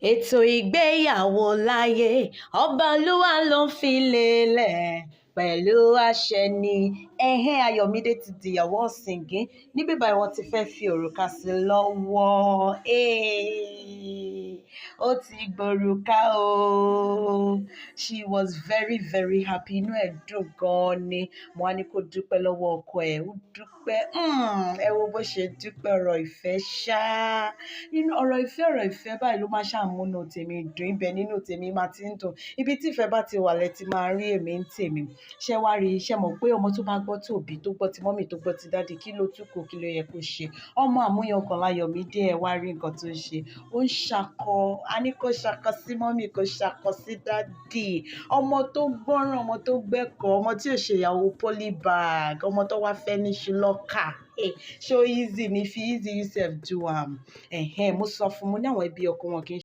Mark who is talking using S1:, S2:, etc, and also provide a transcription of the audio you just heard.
S1: Ètò ìgbéyàwó láyé, ọba olúwa ló ń fi lélẹ̀ pẹ̀lú àṣẹ ni. Ẹ̀hẹ́n, Ayọ̀mídé ti dìyàwó ọ̀sìngín. Níbí báyìí, wọ́n ti fẹ́ fi òrùka sí lọ́wọ́. Ó ti gbòrùka o. She was very, very happy. Inú ẹ̀ dùn gan-an ni. Mo wá ní kó dúpẹ́ lọ́wọ́ ọkọ ẹ̀. Ó dúpẹ́. Ẹ wo bó ṣe dúpẹ́. Ọ̀rọ̀ ìfẹ́ ṣá. Nínú ọ̀rọ̀ ìfẹ́, ọ̀rọ̀ ìfẹ́ báyìí ló máa ṣàmúnú tèmi dùn. Ibẹ̀ nínú tèmi máa ti ń dùn. Ibi tí ìfẹ́ bá ti wà lẹ ti máa rí èmi ń tèmi. Ṣé wá rí? Ṣé mọ̀ pé ọmọ tó bá gbọ́ tòbí, tó gbọ́ ti mummy, tó gbọ́ ti daddy, kí ló tún kù? Kí ló yẹ kó ṣe? Ọmọ àmúyangàn Láyọ̀mídé. Ẹ wá rí nǹkan tó ń ṣe. Ó ń ṣakọ. A ní kó ṣakọ sí mummy, kó ṣakọ sí daddy. Ọmọ tó gbọ́ràn, ọmọ tó gbẹ́kọ̀ọ́, ọmọ tí ò ṣe ìyàwó polybag, ọmọ tó wá fẹ́ ní ṣùlọ́kà. Hey, ṣó easy ni? If e easy, you sef do am. Ẹ̀hẹ́n, mo sọ fún, mo ní àwọn ẹbí ọkọ wọn kì í